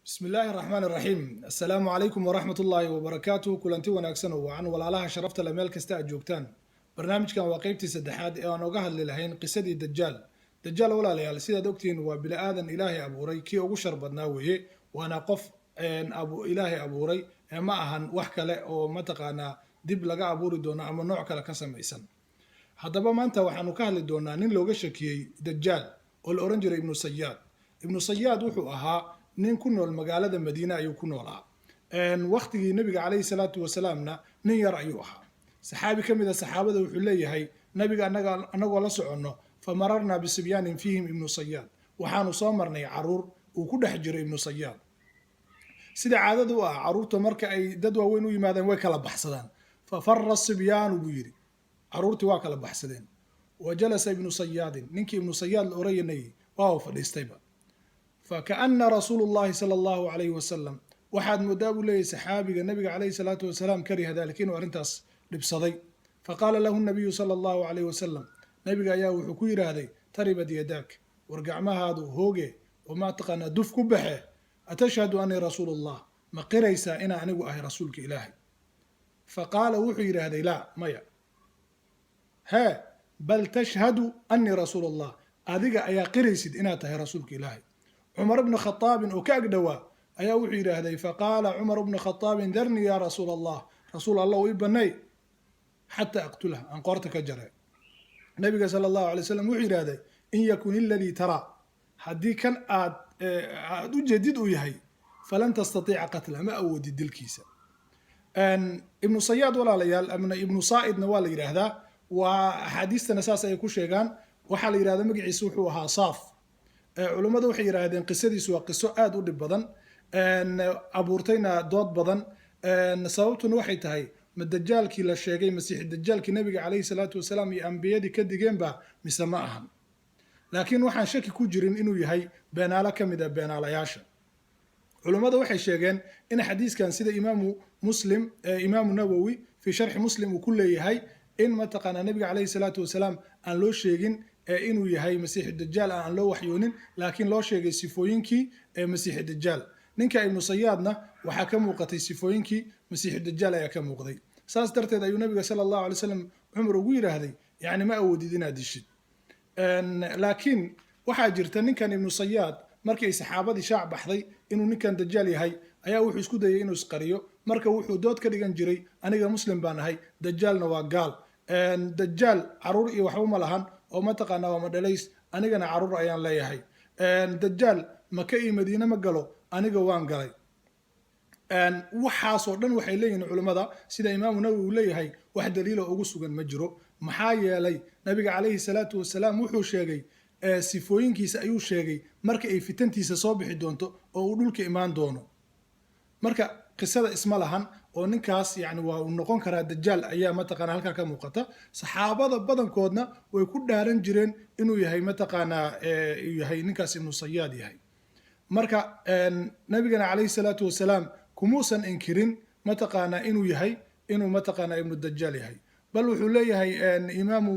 Bismi illaahi raxmaan iraxiim. Assalaamu calaykum waraxmat ullaahi wabarakaatu. Kulanti wanaagsan oo wacan, walaalaha sharafta le, meel kasta aad joogtaan. Barnaamijkan waa qeybtii saddexaad ee aan oga hadli lahayn qisadii Dajaal. Dajaal, walaalayaal, sidaad ogtihiin, waa bini aadan Ilaahay abuuray kii ugu shar badnaa weeye, waana qof Ilaahay abuuray ee ma ahan wax kale oo mataqaanaa dib laga abuuri doono ama nooc kale ka samaysan. Haddaba maanta waxaanu ka hadli doonaa nin looga shakiyey Dajaal oo la ohan jiray Ibnu Sayaad. Ibnu Sayaad wuxuu ahaa nin ku nool magaalada Madiine ayuu ku noolaa. Waqtigii Nabiga calayhi salaatu wasalaamna nin yar ayuu ahaa. Saxaabi ka mid a saxaabada wuxuu leeyahay, nabiga anaga anagoo la soconno, fa mararnaa bisibyaanin fiihim Ibnu Sayaad, waxaanu soo marnay caruur uu ku dhex jiro Ibnu Sayaad. Sida caadada u ah caruurta, marka ay dad waaweyn u yimaadeen way kala baxsadaan. Fa fara sibyaanu, buu yidhi, caruurtii waa kala baxsadeen. Wa jalasa Ibnu Sayaadin, ninkii Ibnu Sayaad la oranayay waa uu fadhiistayba. Fakaana rasuulu llahi sala allahu calayhi wasalam, waxaad moodaa, buu leeyahy saxaabiga, nabiga calayhi salaatu wasalaam kariha dalika, inuu arrintaas dhibsaday. Faqaala lahu nabiyu sala allahu calayhi wasalam, nabiga ayaa wuxuu ku yidhaahday: "Taribad yadaak," war gacmahaadu hooge oo maa taqaanaa duf ku baxe. "Atashhadu annii rasuulu llah?" Ma qiraysaa inaa anigu ahay rasuulka Ilaahay? Fa qaala, wuxuu yidhaahday: "Laa," maya. "Hee, bal tashhadu annii rasuulu llah," adiga ayaa qiraysid inaad tahay rasuulka Ilaahay. Cumar bnu Khadaabin oo ka agdhowaa ayaa wuxuu yidhaahday, faqaala Cumar bnu Khadaabin: "Darnii yaa rasuul Allah," rasuul Allah i banay, "xataa aqtulah," aan qoorta ka jare. Nabiga sala allahu alay slam wuxuu yidhahday: "In yakun iladii taraa," haddii kan aad u jeedid uu yahay, "falan tastatiica qatla," ma awoodid dilkiisa. Ibnu Sayaad, walaalayaal, ama Ibnu Saa'idna waa la yidhaahdaa, waa axaadiistana saas ay ku sheegaan. Waxaa la yidhahdaa magaciisa wuxuu ahaa Saaf. Culummadu waxay yidhaahdeen qisadiisu waa qiso aada u dhib badan, abuurtayna dood badan. Sababtuna waxay tahay, ma dajaalkii la sheegay, Masiixi Dajaalkii Nabiga calayhi salaatu wasalaam iyo ambiyadii ka digeenba, mise ma ahan? Laakiin waxaan shaki ku jirin inuu yahay beenaalo ka mid a beenaalayaasha. Culummada waxay sheegeen in xadiiskan, sida Imaamu Muslim, Imaamu Nawowi fii sharxi Muslim uu ku leeyahay, in mataqaanaa Nabiga calayhi salaatu wasalaam aan loo sheegin inuu yahay Masiixi Dajaal, aan loo waxyoonin, laakiin loo sheegay sifooyinkii Masiixi Dajaal. Ninka Ibnu Sayaadna waxaa ka muuqatay sifooyinkii Masiixi Dajaal ayaa ka muuqday. Saas darteed ayuu Nabiga sala allahu alay slam Cumar ugu yidhaahday, yacni, ma awoodid inaad dishid. Laakiin waxaa jirta, ninkan Ibnu Sayaad markii ay saxaabadii shaac baxday inuu ninkan Dajaal yahay, ayaa wuxuu isku dayay inuu isqariyo. Marka wuxuu dood ka dhigan jiray: "Aniga Muslim baan ahay, Dajaalna waa gaal. Dajaal caruur iyo waxba ma lahan oo mataqaanaa waa madhalays, anigana caruur ayaan leeyahay. Dajaal Maka iyo Madiine ma galo, aniga waan galay." Waxaasoo dhan waxay leeyihiin culimmada, sida Imaamu Nawowi uu leeyahay, wax daliilo ugu sugan ma jiro. Maxaa yeelay, Nabiga calayhi salaatu wasalaam wuxuu sheegay sifooyinkiisa ayuu sheegay marka ay fitantiisa soo bixi doonto oo uu dhulka imaan doono. Marka qisada isma lahan oo ninkaas yani waa uu noqon karaa Dajaal ayaa mataqaana halkaa ka muuqata. Saxaabada badankoodna way ku dhaaran jireen inuu yahay, mataqaanaa, yahay ninkaas Ibnu Sayaad yahay. Marka nabigana calayhi salaatu wasalaam kumuusan inkirin mataqaanaa inuu yahay, inuu mataqaanaa Ibnu Dajaal yahay. Bal wuxuu leeyahay Imaamu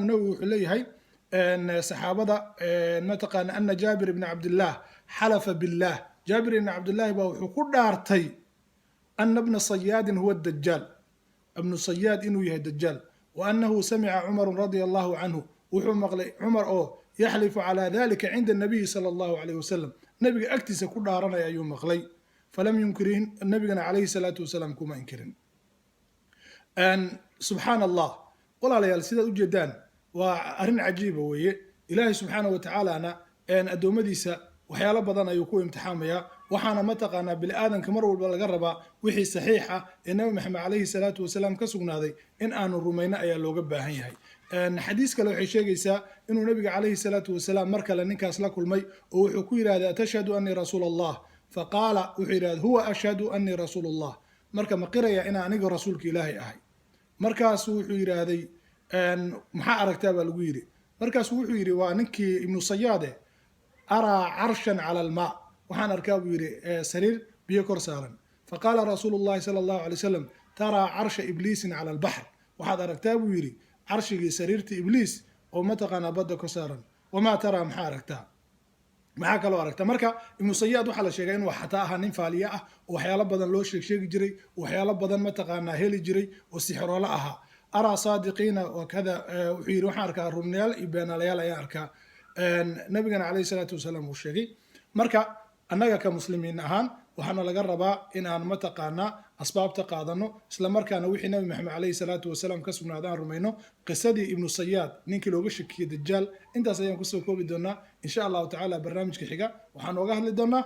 Nawowi, wuxuu leeyahay saxaabada mataqaana ana Jaabir ibn Cabdillah xalafa billah, Jaabir ibn Cabdillahi baa wuxuu ku dhaartay ana bna Sayaadin huwa Dajaal, Ibnu Sayaad inuu yahay Dajaal, wa annahu samica Cumaru radia allahu canhu, wuxuu maqlay Cumar oo yaxlifu calaa dalika cinda nabiyi sala allahu calayh wasalam, nabiga agtiisa ku dhaaranaya ayuu maqlay. Falam yunkirin, nabigana calayhi salaatu wasalaam kuma inkirin. Subxaan Allah, walaalayaal, sidaad ujeedaan waa arrin cajiiba weeye. Ilaahay subxaana wa tacaalana addoommadiisa waxyaalo badan ayuu ku imtixaamayaa. Waxaana mataqaanaa bini aadanka mar walba laga rabaa wixii saxiix ah ee Nabi Maxamed calayhi salaatu wasalaam ka sugnaaday in aanu rumayno ayaa looga baahan yahay. Xadiis kale waxay sheegaysaa inuu nabiga calayhi salaatu wasalaam mar kale ninkaas la kulmay oo wuxuu ku yidhahday: "Atashhadu annii rasuul Allah?" Faqaala, wuxuu yidhahday: "Huwa ashhadu annii rasuul Allah." Marka ma qiraya inaan aniga rasuulka Ilaahay ahay? Markaasu wuxuu yidhaahday: "Maxaa aragtaa?" baa lagu yidhi. Markaasu wuxuu yidhi, waa ninkii Ibnu Sayaade: "Araa carshan cala almaa," waxaan arkaa, buu yidhi, sariir biyo kor saaran. Faqaala rasuulu llahi sala allahu alay wasalam: "Taraa carsha ibliisin cala albaxr," waxaad aragtaa, buu yidhi, carshigii sariirta Ibliis oo mataqaanaa badda kor saaran. "Wamaa taraa?" Maxaa aragtaa? Maxaa kaloo aragta? Marka Ibnu Sayaad waxaa la sheegaa inuu xataa ahaa nin faaliye ah oo waxyaalo badan loo sheeg sheegi jiray, oo waxyaalo badan mataqaanaa heli jiray, oo sixiroolo ahaa. Araa saadiqiina wakada, wuxuu yidhi waxaan arkaa runyaal iyo beenaalayaal ayaan arkaa. Nabigana calayhi salaatu wasalaam uu sheegay. Marka annaga ka muslimiin ahaan waxaana laga rabaa in aan mataqaanaa asbaabta qaadano, isla markaana wixii Nabi Maxamed calayhi salaatu wasalaam ka sugnaada aan rumayno. Qisadii Ibnu Sayaad, ninkii looga shakiyey Dajaal, intaas ayaan kusoo koobi doonaa insha Allahu tacaala. Barnaamijka xiga waxaan ooga hadli doonaa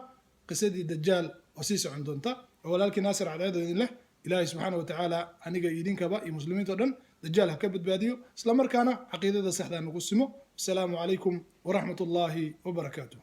qisadii Dajaal oo sii socon doonta. Oo walaalkii Naasir Cadceed idin leh, Ilaahay subxaana wa tacaala aniga iyo idinkaba iyo muslimiinta o dhan Dajaal ha ka badbaadiyo, isla markaana caqiidada saxda nagu simo. Asalaamu calaykum waraxmat ullaahi wabarakaatuh.